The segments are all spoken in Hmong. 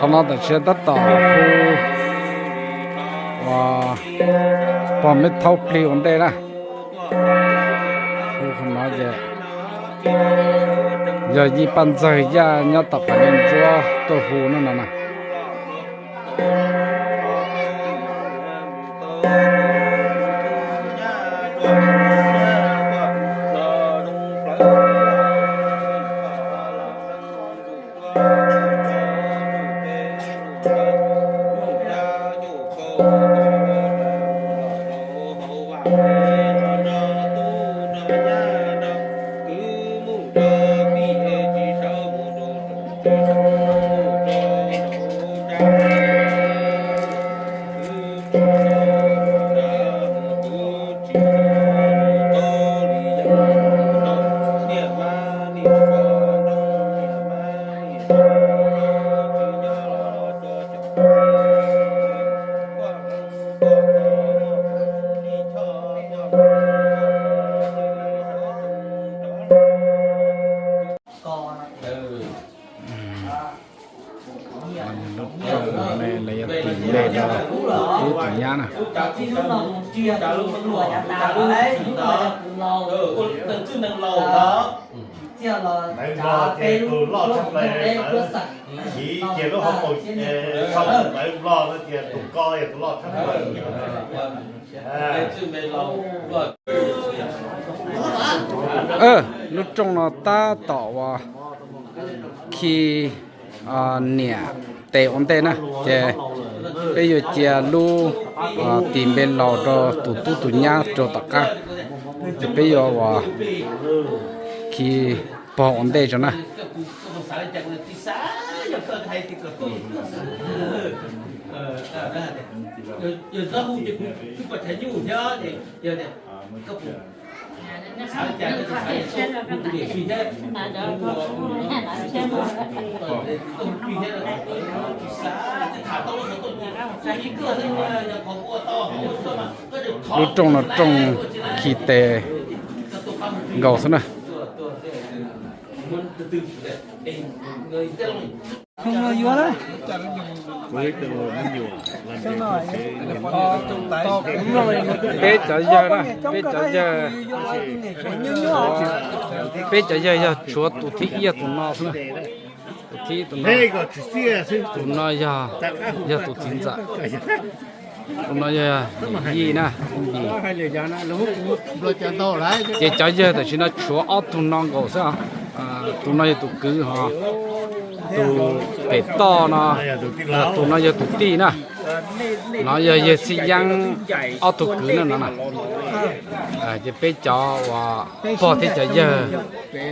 Qhov no tam sim tab tom hu uas pog me thaub plig ua ntej na. Hu qhov no ces yog yij paj ntxawg Yaj nyob tom Qhov Ntsuab tuaj hu no no na. Lub rooj no lawv yuav tis npe rau tus tub tus nyab na. Tiv cia lub hauv paus sau ntawv Nplog no tias tus ko yog tus loj tshaj plaws. Lub rooj no tab tom uas khi niam tes ua ntej na, ces peb yuav cia lub tis npe laus rau tus tub tus nyab rau tom qab, ces peb yuav uas khi pog ua ntej rau na. Lub rooj no rooj khi tes nkaus xwb na. Peb cov yawg na, peb cov yawg, peb cov yawg yog tshuav tus thib ib yog tus no xwb na. Tus thib tus no, tus no yog, yog tus txiv ntxawm, tus no yog yij na, yij. Ces cov yawg tam sim no tshuav ob tug no nkaus xwb os. Tus no yog tus kwv hos, tus pem toj no, tus no yog tus tij na. No yog yawg Txhij Yeeb ob tug kwv na no na. Ces peb cov uas pog thiab cov yawg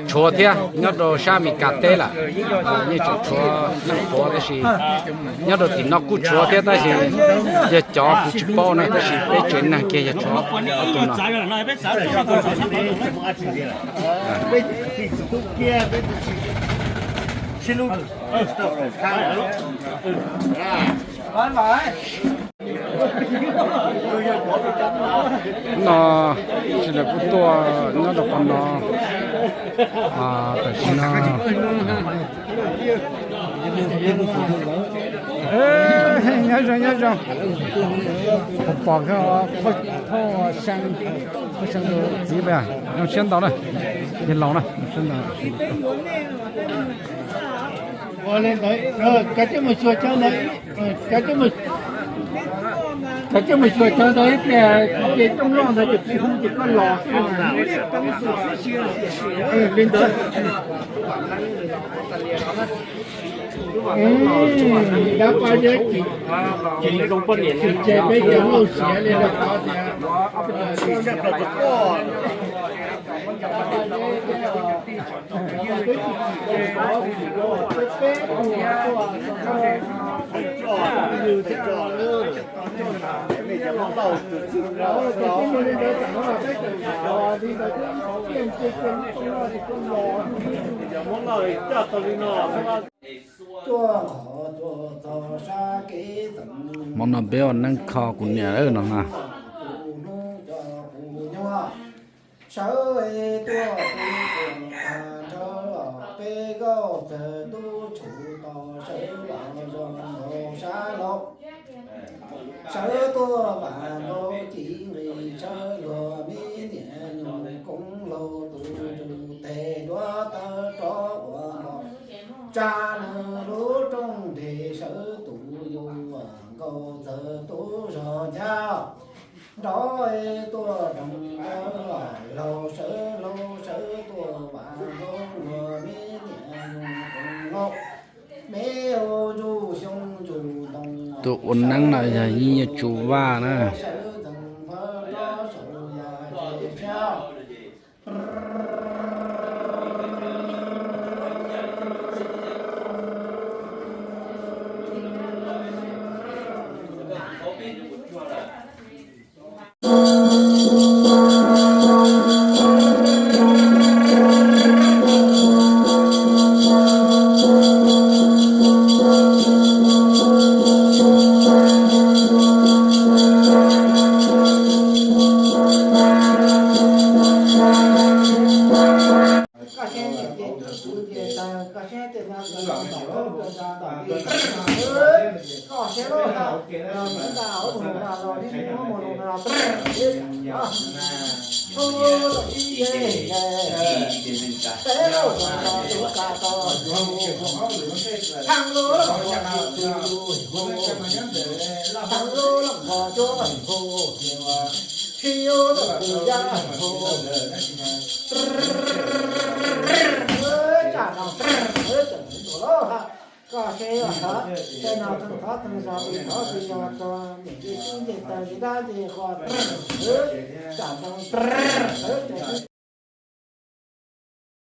tshuav thiab nyob rau sab Amelikas teb lawm, yeej tseem tshuav leej puav tab sis nyob rau tim no kuj tshuav thiab tab sis yog cov kuv tsis paub na tab sis peb tsev neeg kiag yog tshuav ob tug no. No tsis lawv kuj tuaj nyob rau qhov no tam sim no. Nyob zoo, nyob zoo. Pom pom phauj Seeb, phauj Seeb txiv, zoo siab ntau na, yawg laus na, zoo siab ntau. Cov coj mus xyuas chaw ntawd ib pliag, ces rooj loj ntawd ces hu ces koj los xwb. Li ntawd. Dab pab yeb, tsis tseg peb cov lauj siav li lawm qhov tias Hmo no peb ua neeb kho kuv niam no na. Sawv tuaj, nrog Peb nkauj txawg tub tshum tos sawv los zoo nkaus sab laug. Sawv tuaj vam nkaus ci nqis sawv luag me niam nyuj koob laug tus yus tes duab tawv rov ua nkaus tsa nws lub rooj nres sawv tus yus nkaus txawg tub zog ncaj nrov tuaj doog laug sawv laug sawv tuaj vam nkaus luag me niam nyuj koob laug. Me ua ntsuj xyoob ntsuj ntoo tus ua neeb no yog yeej yuav tsum vaj na. Sawv ntxeev npawg rov saum yas tsev siab. Koj siab nyiam ces kuv ces tag, koj siab tias no kuv tau tom kawg nrad tom kawg. Koj siab loj hab, los mus nta hauv mus los los li mus mus los los. Tshuab los ib yeg, peb los los tus ka tos, thaj los los tus, thaj los los tus, tsis yuav los tus yaj hu. Tsam no, koj seb, tej no thov thov zos, thov tsis yog txog niam ncej tub ncej taws ncej dab ncej qhua, tsam no.